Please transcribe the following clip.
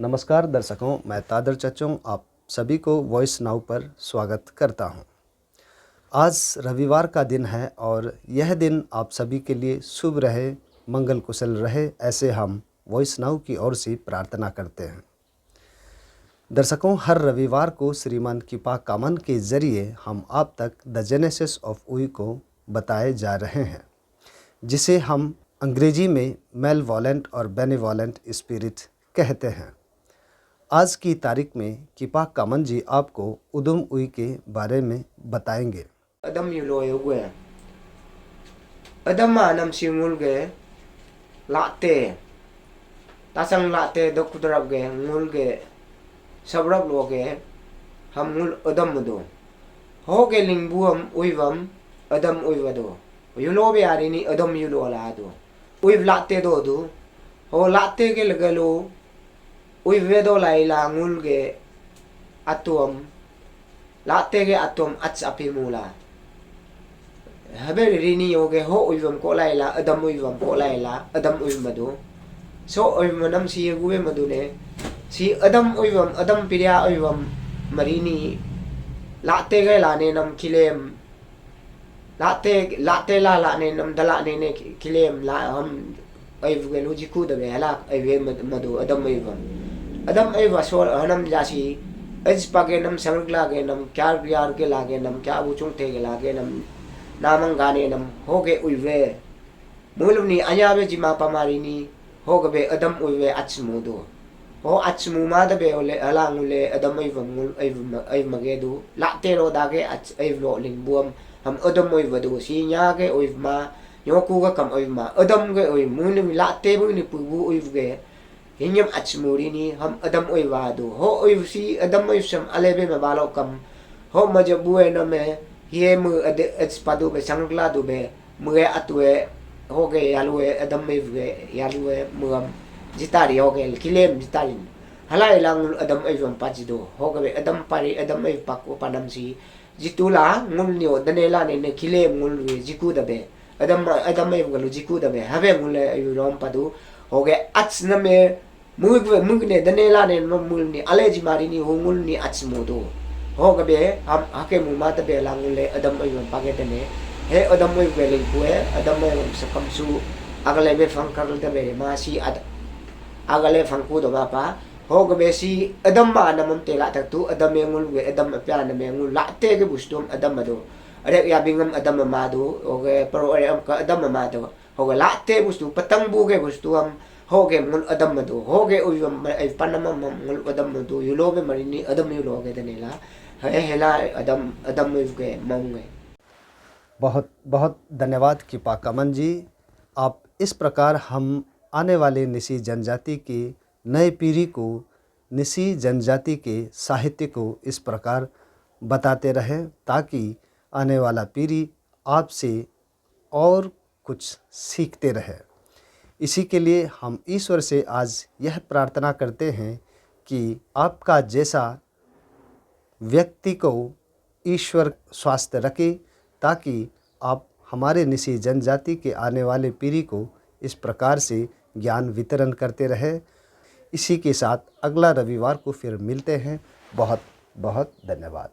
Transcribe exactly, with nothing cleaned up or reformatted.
नमस्कार दर्शकों, मैं तादर चचोंग आप सभी को वॉइस नाउ पर स्वागत करता हूं। आज रविवार का दिन है और यह दिन आप सभी के लिए शुभ रहे, मंगल कुशल रहे, ऐसे हम वॉइस नाउ की ओर से प्रार्थना करते हैं। दर्शकों, हर रविवार को श्रीमान किपा कामन के जरिए हम आप तक द जेनेसिस ऑफ उई को बताए जा रहे हैं, जिसे हम अंग्रेजी में मेलवॉलेंट और बेनिवॉलेंट स्पिरिट कहते हैं। आज की तारीख में किपा कामन जी आपको उदुम उई के बारे में बताएंगे। Adam yulo yogue. Adam anam si ngul ge late. Tasang late dok kudrap ge ngul ge sabrap lo ge ham ngul Adam do. Ho ge lingbuam uivam Adam uiva do. Yulo be ari ni Adam yulo la do. Uiv late do do. Ho late ge lege lo uive do laila ngul ge atuam, late ge atuam ach api mula. Habe rini yoge ho uivam ko laila, Adam uivam ko laila, Adam uiv madu. So uiv manam si gue madu ne. Si Adam uivam, Adam piria uivam marini late ge lane nam kilem. Late, late la la ne nam dala ne ne ki-, kilem la ham ai vuge lu jiku da be hala ai ve mad-, madu Adam ai vam. Adam ai va so hanam jasi, ej page nam sangrik lage nam, kyar biar ke lage nam, kya bu chung te ke lage nam, namang gane nam, ho ke ui ve. Mulum ni anya be jima pamari ni, ho ke be Adam ui ve ach mudu. Ho ach mu ma da be ole, hala ngule Adam ai vam ngul ai vam, ai mage du. Late ro da ke ach ai lo ling buam. Ham Adam oi vadu si nya ge oi ma, nyoku ga kam oi ma, Adam ge oi mu ni la te bu ni pu bu oi ge. Hinyam ach muri ni ham Adam oi vadu. Ho oi si Adam oi sam ale be ma balo kam. Ho ma je bu e na me, hie mu ade ach padu be sangla du be, mu ge atue, ho ge yalue Adam oi ge, yalue mu am jitari ho ge kilem jitarin. Halai lang Adam oi vam pajido. Ho ge be Adam pari Adam oi pak upanam si, jitula ngul nio dane la ne ne kile ngul we jiku da be. Adam, Adam ai galu jiku da be. Habe ngul le ayu rom padu. Hoge ach na me mug we mug ne dane la ne ma mul ni ale ji mari ni ho ngul ni ach mudu. Hoge be ham hake mu ma da be la ngul le Adam ai page dane. He Adam ai we le ku e, Adam ai sakam su agale be fangkar da be ma si ad-, agale fangku do ba pa. Ho ke be si Adam ma anam am te la tak tu, Adam e ngul ge, Adam apya anam e ngul la te ke bustu am Adam ma do. Are ya bingam Adam ma do, ho ke paro are am ka Adam ma do. Ho ke la te bustu, patang bu ke bustu am, ho ke ngul Adam ma do. Ho ke ui am, ai panam am ngul Adam ma do. Yulo be mari ni Adam yulo ke dane la. He hela Adam, Adam ui ke maung e. बहुत, बहुत धन्यवाद किपा कमन जी। आप इस प्रकार हम आने वाले निसी जनजाति की नई पीढ़ी को निसी जनजाति के साहित्य को इस प्रकार बताते रहें, ताकि आने वाला पीढ़ी आपसे और कुछ सीखते रहे। इसी के लिए हम ईश्वर से आज यह प्रार्थना करते हैं कि आपका जैसा व्यक्ति को ईश्वर स्वास्थ्य रखे, ताकि आप हमारे निसी जनजाति के आने वाले पीढ़ी को इस प्रकार से ज्ञान वितरण करते रहे। इसी के साथ अगला रविवार को फिर मिलते हैं। बहुत, बहुत धन्यवाद।